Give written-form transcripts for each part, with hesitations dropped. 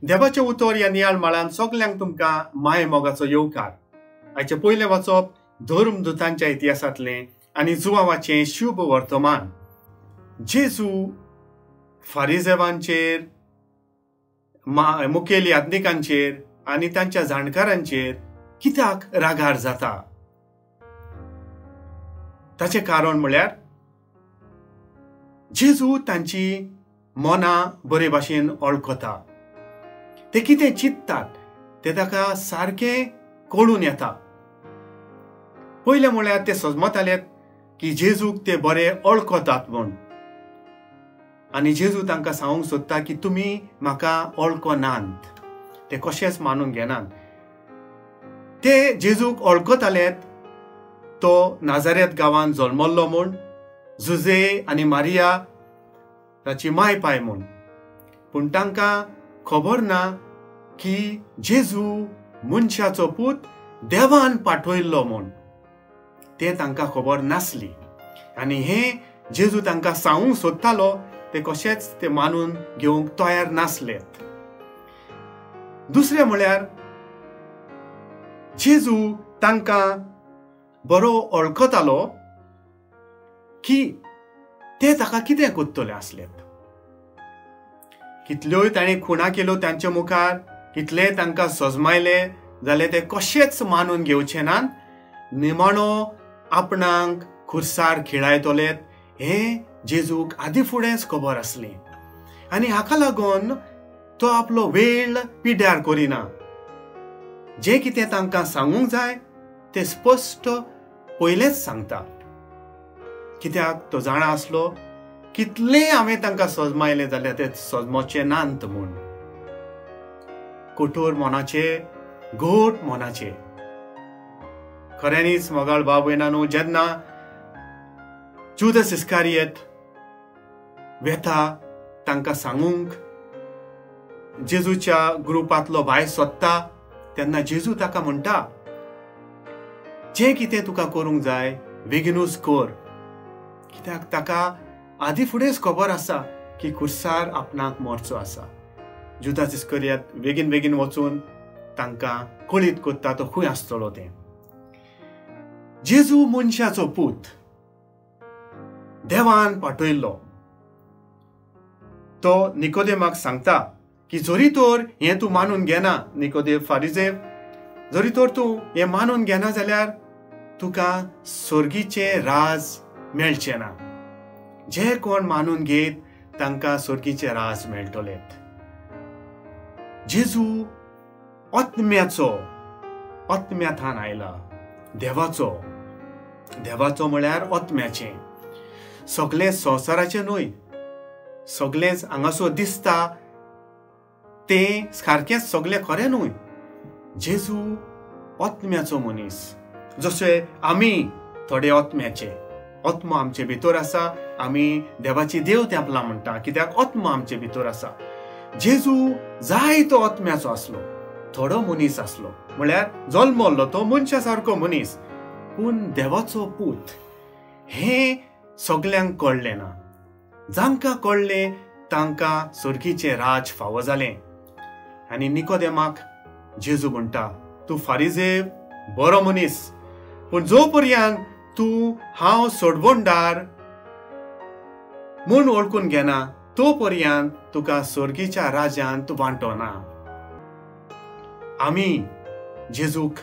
देवाचें उतर ह्या नियाळ माळान सगल्यांक तुमकां माय मोगाचो येवकार. आयचें पयलें वाचप धर्मदूतांच्या इतिहासांतलें आनी जुवावाचें शुभ वर्तमान. जेजू फारिजेवांचेर, मुखेल याज्ञिकांचेर आनी तांच्या जाणकारांचेर कित्याक रागार जाता? ताचें कारण म्हळ्यार जेजू तांची मनां बरे भाशेन वळखता. ते कितें चिंततात ते ताका सारकें कळून येता. पयलें म्हळ्यार ते सजमताले की जेजूक ते बरे वळखतात म्हूण, आनी जेजू तांकां सांगूंक सोदता की तुमी म्हाका वळखनात. ते कशेंच मानून घेनात. ते जेजूक वळखताले, तो नाजारेत गांवांत जल्मल्लो म्हूण, जुजे आनी मारिया ताची माय पाय म्हूण. पूण तांकां खबर ना की जेजू मनशाचो पूत देवान पाठयल्लो म्हूण. ते तांकां खबर नासली आनी हें जेजू तांकां सांगूंक सोदतालो, ते कशेंच ते मानून घेवंक तयार नासले. दुसरें म्हळ्यार जेजू तांकां बरो वळखतालो की ते ताका कितें करतले आसले. कितल्योय ताणें खुणा केल्यो तांचे मुखार, कितले तांकां सजमायले जाल्यार ते कशेंच मानून घेवचे नात. निमाणो आपणाक खुर्सार खिळायतले हें जेजूक आदी फुडेंच खबर आसली आनी हाका लागून तो आपलो वेळ पिड्यार करिना. जें कितें तांकां सांगूंक जाय तें स्पश्ट पयलेंच सांगता. कित्याक तो जाणा आसलो कितलें हांवें तांकां सजमायलें जाल्यार ते सजमोचे नात म्हूण. कठोर मनाचे, घट मनाचे. खऱ्यांनीच मोगाळ भाव भयणांनो, जेन्ना जुदास इस्कारियत वेता तांकां सांगूंक जेजूच्या ग्रुपांतलो भायर सोदता, तेन्ना जेजू ताका म्हणटा, जें कितें तुका करूंक जाय बेगिनूच कर. कित्याक ताका आदी फुडेंच खबर आसा की खुर्सार आपणाक मरचो आसा. जुदास इस्कारियत बेगीन बेगीन वचून तांकां कळीत करता तो खंय आसतलो तें. जेजू मनशाचो पूत देवान पाठयल्लो. तो निकोदेमाक सांगता की जरी तर हें तूं मानून घेना, निकोदेम फारिजेव, जरी तर तूं हें मानून घेना जाल्यार तुका स्वर्गीचें राज मेळचें ना. जे कोण मानून घेत तांकां स्वर्गीचें राज मेळटलें. जेजू आत्म्याचो, आत्म्याथान आयला, देवाचो. देवाचो म्हळ्यार आत्म्याचें. सगळें संवसाराचें न्हय, सगळेंच हांगासर दिसता तें सारकेंच सगळें खरें न्हय. जेजू आत्म्याचो मनीस, जशें आमी थोडे आत्म्याचे. आत्मो आमचे भितर आसा, आमी देवाची देव तेंपला म्हणटा, कित्याक आत्मो आमचे भितर आसा. जेजू जाय तो आत्म्याचो आसलो, थोडो मनीस आसलो, म्हळ्यार जल्मल्लो तो मनशा सारको मनीस, पूण देवाचो पूत हें सगल्यांक कळ्ळें ना. जांकां कळ्ळें तांकां स्वर्गीचें राज फावो जालें. आनी निकोदेमाक जेजू म्हणटा, तूं फारिजेव बरो मनीस, पूण जो पर्यंत तूं हांव सोडवणदार म्हूण वळखून घेना तो पर्यंत तुका स्वर्गीच्या राज्यांत वांटो ना. आमी जेजूक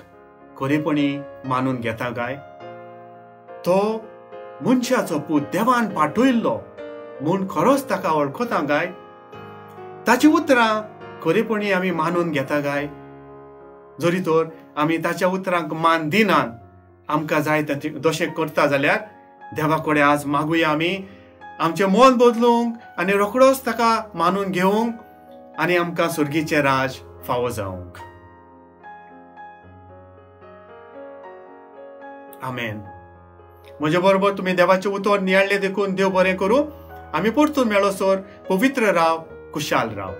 खरेपणी मानून घेता काय? तो मनशाचो पूत देवान पाठयल्लो म्हूण खरोच ताका वळखता काय? ताची उतरां खरेपणी आमी मानून घेता काय? जरी तर आमी ताच्या उतरांक मान दिनात, आमकां जाय तशें करता जाल्यार देवा कडेन आज मागुया आमी आमचें मन बदलूंक आनी रोखडोच ताका मानून घेवंक आनी आमकां स्वर्गीचें राज फावो जावंक. आमेन. म्हजे बरोबर तुमी देवाचें उतर नियाळ्ळें देखून देव बरें करूं. आमी परतून मेळो सर. पवित्र राव, कुशाल राव.